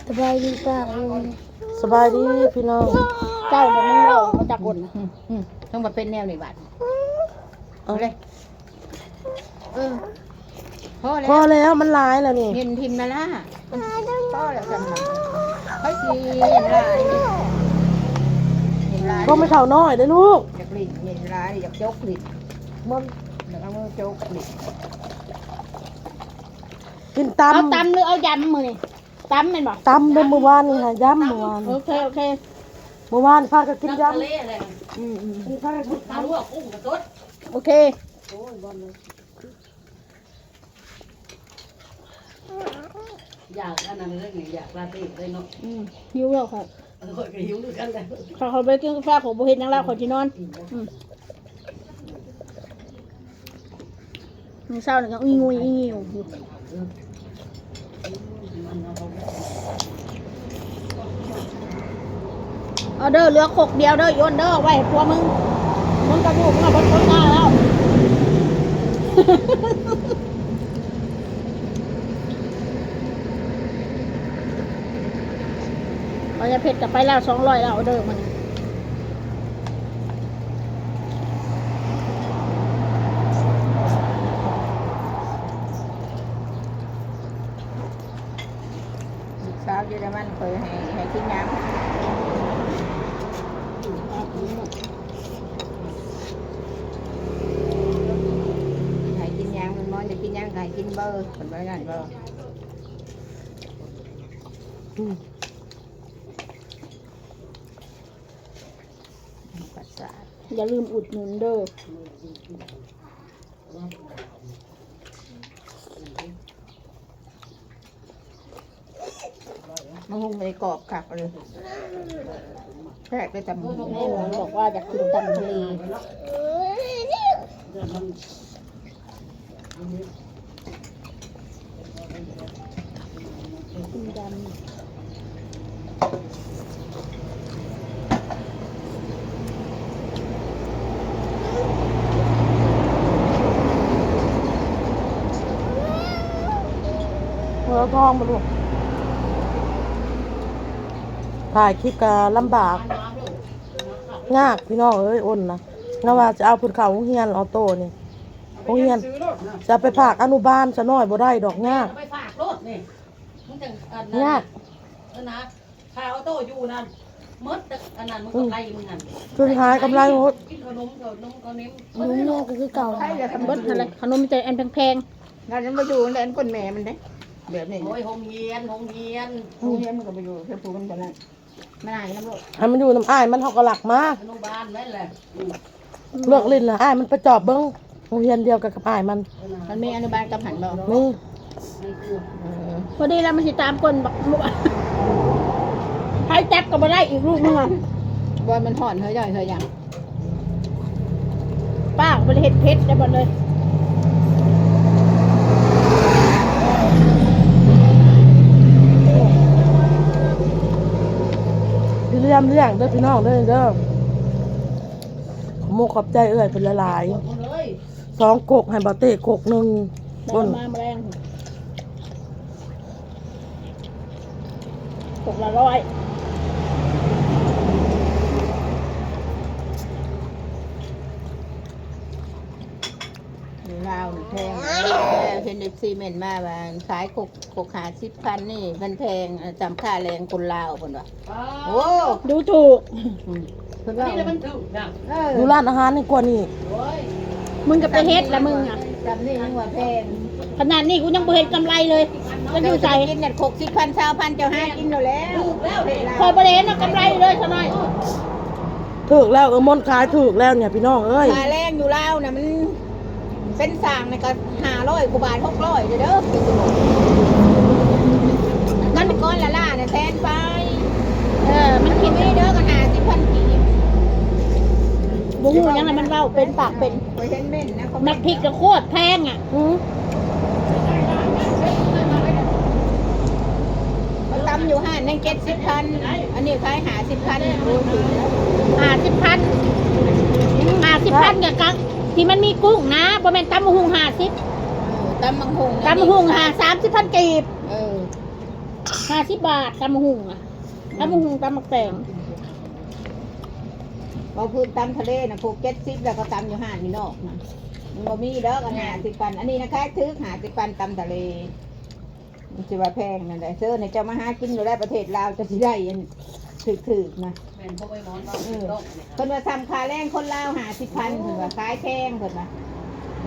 ສະບາຍດີປ້າເອີຍ ສະບາຍດີພີ່ນ້ອງ. ເຈົ້າບໍ່ມີເວົ້າ ເອົາຈັກຄົນນະ ອືມ ອືມ ຕ້ອງມາເປັນແນວນີ້ບາດ ເອົາເລີຍ ເອີ ພໍແລ້ວ ພໍແລ້ວ ມັນຫຼາຍແລ້ວນີ້ ເຫັນທິ່ມນະລະ ພໍແລ້ວຊັ້ນນະ ຂ້ອຍຊິເຫັນຫຼາຍ ເຫັນຫຼາຍ ບໍ່ແມ່ນເຖົ້ານ້ອຍເດ້ລູກ ຢາກຫຼິ້ນ ເຫັນຫຼາຍ ຢາກຈົກຫຼິ້ນ ເບິ່ງ ຢາກເອົາມືຈົກຫຼິ້ນ. ກິນຕຳ ເອົາຕຳ ຫຼື ເອົາຢຳມື້ນີ້? ຕຳແມ່ນບໍ່? ຕຳເດ້ ມື້ວານນີ້ຫາຢຳ ມື້ວານ ໂອເຄ ໂອເຄ ມື້ວານພາກັນກິນຢຳ ອືມໆ ພາກັນກິນຕຳ ລວກກຸ້ງກະສົດ ໂອເຄ. ຢາກອັນນັ້ນເລີຍນີ້ ຢາກລາເຕ້ເລີຍເນາະ ອືມ ຫິວແລ້ວຂ້ອຍ ຂ້ອຍກໍຫິວຄືກັນແຫຼະ ຖ້າຂ້ອຍໄປກິນກາແຟ ຂ້ອຍບໍ່ເຮັດຫຍັງແລ້ວ ຂ້ອຍຊິນອນ ອືມ. ມື້ເຊົ້ານີ້ກໍອີງຸຍອີງິວຢູ່ ເອົາເດີ ເຫຼືອຄົກດຽວເດີ ອີອ້ນເດີ ເອົາໄວ້ໃຫ້ຜົວມຶງ ມຶງກັບລູກມຶງເອົາໄປຄົກໜ້າແລ້ວ ເອົາຍາເຜັດກັບໄປແລ້ວ ສອງຮ້ອຍແລ້ວ ອອເດີມື້ນີ້ ລູກສາວເຢຍລະມັນ ຂ້ອຍໃຫ້ ໃຫ້ກິນຫຍັງ ໃຫ້ກິນຫຍັງ ມັນໝໍຢາກກິນຫຍັງກໍໃຫ້ກິນເບີ ເພິ່ນວ່ານັ້ນບໍ? ອືມ. ປະສາດ ຢ່າລືມອຸດໜູນເດີ ມະຫຸ່ງໄດ້ກອບຄັກເລີຍ ແຊບເລີຍຕຳ ແມ່ບອກວ່າຢາກກິນຕຳທະເລ. ຫົວທองบ่ลูก ถ่ายคลิปก็ลำบาก ยากพี่น้องเอ้ย อ้นนะ แล้วว่าจะเอาเพิ่นเข้าโรงเรียนออโต้นี่ โรงเรียน จะไปฝากอนุบาลซะหน่อยบ่ได้ดอก ยาก เอาไปฝากโลดนี่ มันจังอันนั้น ยาก เออนะ ถ้าออโต้อยู่นั่น หมดอันนั้น มันกำไรมึงนั่น สุดท้ายกำไรหมด กินขนม ขนม ขนม ขนมนอกก็คือเก่า หมดนั่นแหละ ขนมมีแต่อันแพงๆ นั่นมันบ่อยู่นั่นแหละ อันก้นแม่มันเด้ แบบนี้ โอ้ย โรงเรียน โรงเรียน โรงเรียนมันก็บ่อยู่ คือผู้มันบ่นั่น มันหายนำลูก ให้มันอยู่นำอ้ายมัน เฮาก็ลักมา อนุบาลแม่นแหละ อืม เลิกเล่นแล้ว อ้ายมันไปจอบเบิ่ง โรงเรียนเดียวกันกับอ้ายมัน มันมีอนุบาลกับหั้นบ่ มี เออ พอดีแล้วมันสิตามก้นบัก ไผจับก็บ่ได้อีกลูกมึงอะ บ่ มันฮ้อน เฮ้ย เฮ้ย เฮ้ย ยัง ป้าก็บ่ได้เฮ็ดเผ็ดได้บ่เลย พี่เลี้ยงเลี้ยงเด้อพี่น้องเด้อ เด้อ ขอบมกขอบใจเอื้อยเพิ่นหลายๆ สองกกให้บ่าวเต้กกหนึ่ง แล้ว ก้น มาแมลง กกละร้อย อยู่ลาวนี่แพง เห็นเอฟซีเม้นมาว่าขายกก กกห้าสิบพันนี่มันแพง อ่า จำค่าแรงคนลาวเพิ่นว่า โอ้ ดูถูก อืม เพิ่นว่า นี่แหละมันถูกนะ เออ อยู่ร้านอาหารนี่กว่านี่ โอ้ย มึงก็ไปเฮ็ดละมึงอะ จำนี่ยังว่าแพง ขนาดนี้กูยังบ่เห็นกำไรเลย มันอยู่ไส กินเนี่ย หกสิบพัน ซาวพัน เจ้าหากินอยู่แล้ว ถูกแล้ว ข้อยบ่ได้เห็นกำไรเลยซะหน่อย ถูกแล้ว เออ มนต์ขายถูกแล้วเนี่ยพี่น้องเอ้ย ค่าแรงอยู่ลาวน่ะมัน เป็นสร้างนี่ก็ห้าร้อยกว่าบาท หกร้อยเด้อ มันก้อนละล้านน่ะแสนปลาย เออ มันคิดนี่เด้อ ก็ห้าสิบพันกีบ บ่ฮู้หยังให้มันเว้าเป็นปากเป็น ข้อยเห็นเม้นนะ เขา หมากพริกก็โคตรแพงอะ อืม เขาตำอยู่ห้านนั่นเจ็ดสิบพัน อันนี้ขายห้าสิบพัน ห้าสิบพัน ห้าสิบพัน ก็กะ ที่มันมีกุ้งนะ บ่แม่นตำบักหุ่งห้าสิบ เออ ตำบักหุ่ง ตำบักหุ่งหา สามสิบพันกีบ เออ ຫ້າສິບບາດ ຕຳບັກຫຸ່ງນະ ຕຳບັກຫຸ່ງ ຕຳບັກແຕງ. ເວົ້າພື້ນຕຳທະເລນະ ພວກເຈັດສິບ ແລ້ວກໍຕຳຢູ່ຮ້ານຢູ່ນອກນະ ມັນບໍ່ມີດອກ ອັນຫ້າສິບພັນ ອັນນີ້ນະ ຂາຍຖືກ ຫ້າສິບພັນ ຕຳທະເລ. ມັນຊິວ່າແພງນັ້ນແຫຼະ ເຊີນໃຫ້ເຈົ້າມາຫາກິນຢູ່ແລ້ວ ປະເທດລາວ ເຈົ້າຊິໄດ້ອັນຖືກໆນະ. ແມ່ນບໍ່ໄດ້ນອນເວົ້າ ເອີ ຖືກຕ້ອງ ເພິ່ນວ່າສ່ຳຄ່າແຮງຄົນລາວ ຫ້າສິບພັນ ເພິ່ນວ່າຂາຍແພງ ເພິ່ນວ່າ.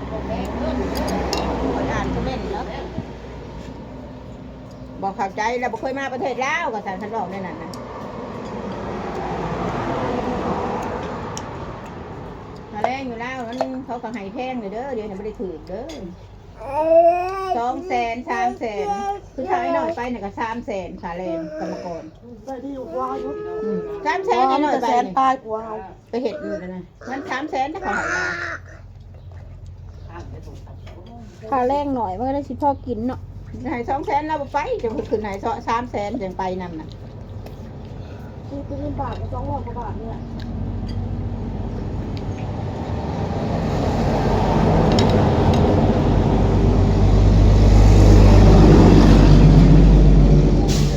ຂ້ອຍອ່ານຄອມເມັນເນາະ ບໍ່ເຂົ້າໃຈ ແລ້ວບໍ່ເຄີຍມາປະເທດລາວ ວ່າຊັ້ນ ເພິ່ນເວົ້າແນວນັ້ນນະ. ຄ່າແຮງຢູ່ລາວ ມັນ ເຂົາກໍໃຫ້ແພງເດີ ດຽວນີ້ບໍ່ໄດ້ຖືກເດີ. ສອງແສນ ສາມແສນ ຄືຖ້າໄອ້ນ້ອຍໄປນີ້ກໍສາມແສນ ຄ່າແຮງກຳມະກອນ. ອືມ ສາມແສນ ໄອ້ນ້ອຍໄປນີ້ ແສນປາຍກວ່າເຮົາ ໄປເຮັດຢູ່ນັ້ນນະ ມັນສາມແສນ ແຕ່ເຂົາໃຫ້ມາ. ຄ່າແຮງໜ້ອຍ ມັນກໍໄດ້ຊິພໍກິນເນາະ. ໃຫ້ສອງແສນ ລາວບໍ່ໄປ ຈະຂຶ້ນໃຫ້ສາມແສນ ຈັ່ງໄປນຳນະ. ຊື້ໄປເປັນບາດກໍສອງຮ້ອຍກວ່າບາດນີ້ແຫຼະ.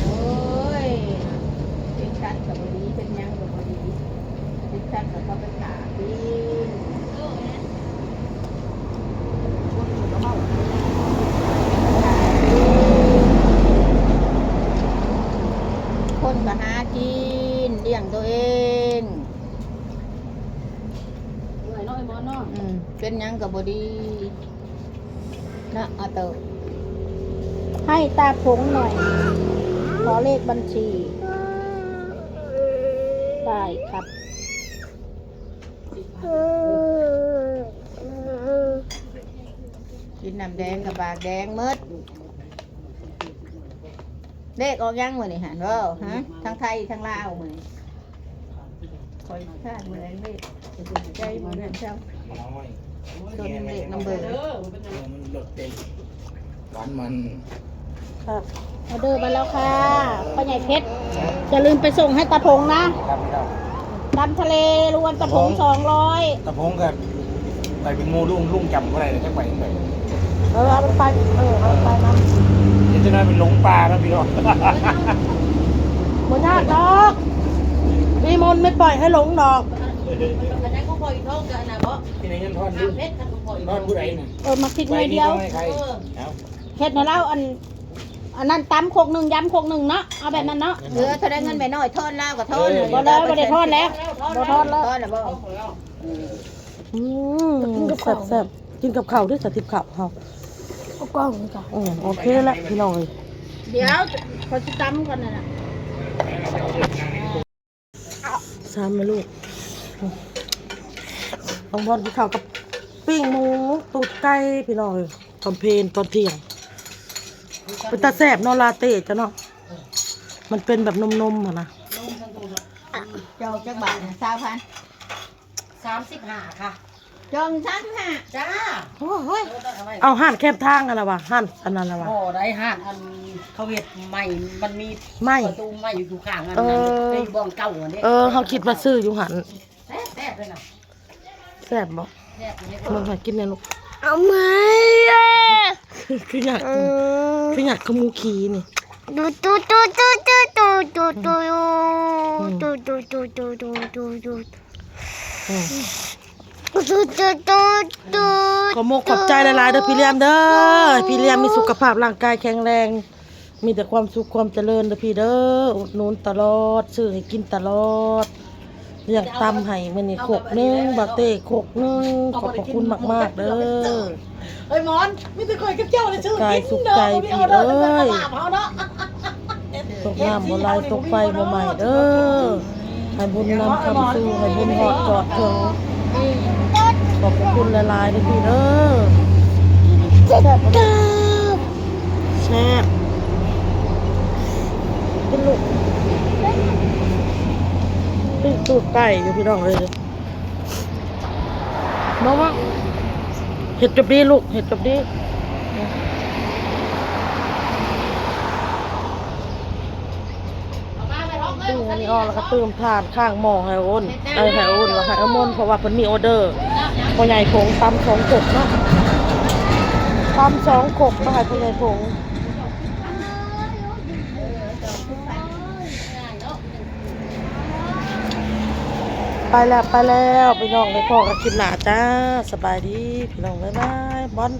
ໂອ້ຍ ເປັນສັດກໍບໍ່ດີ ເປັນຫຍັງກໍບໍ່ດີ ເປັນສັດກໍເອົາໄປຂ້າກິນ. ຄົນກໍຫາກິນ ລ້ຽງຕົວເອງ ເມື່ອຍເນາະ ໄອ້ໝອນເນາະ. ອືມ ເປັນຫຍັງກໍບໍ່ດີເນາະ ອາໂຕ. ໃຫ້ຕາຜົງໜ້ອຍ ຂໍເລກບັນຊີ ໄດ້ຄັບ. ກິນນ້ຳແດງກໍປາກແດງໝົດ. ເລກອອກຫຍັງມື້ນີ້ຫັ້ນ ເວົ້າ ຮະ? ທັງໄທທັງລາວມື້ນີ້ ຂ້ອຍຄາດເມືອງເລກ ໃຈເມືອງເຈົ້າ ຕົ້ນເລກນຳເບີ ມັນລົດເຕັມ ຫວານມັນ. ຄັບ ອອເດີມາແລ້ວຄ່ະ ພໍ່ໃຫຍ່ເພັດ ຢ່າລືມໄປສົ່ງໃຫ້ຕາຜົງນະ. ຄັບ ຕຳທະເລລວມຕາຜົງສອງຮ້ອຍ ຕາຜົງກໍໄປເປັນໝູ່ລຸງ ລຸງຈຳບໍ່ໄດ້ແລ້ວ ຈັກໄປທາງໃດ. ເອີ ເອົາມັນໄປ ເອີ ເອົາມັນໄປນຳ. ເຮັດຈັ່ງໃດເປັນຫຼົງປ່າເນາະພີ່ນ້ອງ. ບໍ່ຍາກດອກ ມີມົນໄມ່ປ່ອຍໃຫ້ຫຼົງດອກ. ອັນນັ້ນຂອງພໍ່ອີ່ທ້ອງກັບອັນນັ້ນບໍ່? ທີ່ໄດ້ເງິນທອນ ເພັດ ຄັນຂອງພໍ່ອີ່ ທອນຜູ້ໃດນະ? ເອີ ໝາກພິກໜ້ອຍດຽວ. ເອີ ເອົາ ເຮັດໃຫ້ລາວອັນ ອັນນັ້ນຕຳຄົກໜຶ່ງ ຢຳຄົກໜຶ່ງເນາະ ເອົາແບບນັ້ນເນາະ. ເອີ ຖ້າໄດ້ເງິນແມ່ນ້ອຍທອນລາວກໍທອນ. ເອີ ບໍ່ແລ້ວ ບໍ່ໄດ້ທອນແລ້ວ ບໍ່ທອນແລ້ວ ທອນແລ້ວບໍ່? ອືມ ແຊບໆ ກິນກັບເຂົ້າເດ້ ສາທິບເຂົ້າເຮົາ ເອົາກ້ອງນີ້ກ່ອນ. ອືມ ໂອເຄລະພີ່ນ້ອງເອີຍ ດຽວຂ້ອຍຊິຕຳກ່ອນນັ້ນນະ. ສາມແມ່ລູກ ນ້ອງບອນກິນເຂົ້າກັບປີ້ງໝູ ຕູດໄກ່ ພີ່ນ້ອງເອີຍ ຕອນເພນຕອນທ່ຽງ. ເປັນຕາແຊບເນາະ ລາເຕ້ເຈົ້າເນາະ ມັນເປັນແບບນົມໆຫັ້ນນະ. ເຈົ້າຈັກບາດນະ? ຊາວພັນ ສາມສິບຫ້າຄ່ະ. ຈອງສາມສິບຫ້າ ຈ້າ. ໂອ້ຍ ເອົາຮ້ານແຄມທາງຫັ້ນລະວ່າ ຮ້ານອັນນັ້ນລະວ່າ ບໍ່ໄດ້ ຮ້ານອັນເຂົາເຮັດໃໝ່ ມັນມີໃໝ່ ປະຕູໃໝ່ຢູ່ຂ້າງອັນນັ້ນ ເອີ ໃນບ່ອນເກົ່າຫັ້ນເດ້. ເອີ ເຮົາຄິດວ່າຊື້ຢູ່ຫັ້ນ ແຊບໆເລີຍນະ. ແຊບບໍ່? ແຊບຢູ່ເດ້. ເບິ່ງໃຫ້ກິນແດ່ລູກ ເອົາໃໝ່. ຄືຢາກ ເອີ ຄືຢາກຂະມູຂີ້ນີ້ ຕູໆ ຕູໆ ຕູໆ ຕູໆ ຕູໆ. ອືມ ຂອບມົກຂອບໃຈຫຼາຍໆເດີພີ່ລຽມເດີ ໃຫ້ພີ່ລຽມມີສຸຂະພາບຮ່າງກາຍແຂງແຮງ ມີແຕ່ຄວາມສຸກຄວາມຈະເລີນເດີພີ່ເດີ ອຸດໜູນຕະຫຼອດ ຊື້ໃຫ້ກິນຕະຫຼອດ ລ້ຽງຕຳໃຫ້ມື້ນີ້ຄົກໜຶ່ງ ບາເຕ້ຄົກໜຶ່ງ ຂອບພະຄຸນມາກໆເດີ. ເອີຍໝອນ ມີແຕ່ຂ້ອຍກັບເຈົ້າໄດ້ຊື້ກິນເດີ ບໍ່ມີອອເດີເດີ ເຮົາເນາະ. ຕົກນ້ຳບໍ່ໄຫຼ ຕົກໄຟບໍ່ໄໝ້ເດີ ໃຫ້ບຸນນຳຄຳສູ່ ໃຫ້ບຸນຮອດຈອດເຖິງ. ຂອບພະຄຸນຫຼາຍໆເດີພີ່ເດີ. ແຊບ ແຊບ ກິນລູກ ປີ້ງຕູດໄກ່ຢູ່ພີ່ນ້ອງເອີຍ. ມາ ມາ ເຮັດຈົບດີລູກ ເຮັດຈົບດີ. ຕຶ້ງອັນນີ້ອອກ ແລ້ວກໍຕື່ມຖ່ານຂ້າງໝໍ້ໃຫ້ອ້ນ ເອີ ໃຫ້ອ້ນ ແລ້ວໃຫ້ອ້າມົນ ເພາະວ່າເພິ່ນມີອໍເດີ. ພໍ່ໃຫຍ່ຜົງຕຳສອງຄົກເນາະ ຕຳສອງຄົກມາໃຫ້ພໍ່ໃຫຍ່ຜົງ. ໄປແລ້ວ ໄປແລ້ວ ພີ່ນ້ອງເອີຍ ພໍ້ກັນຄລິບໜ້າຈ້າ. ສະບາຍດີພີ່ນ້ອງ ບາຍບາຍ. ບ່ອນ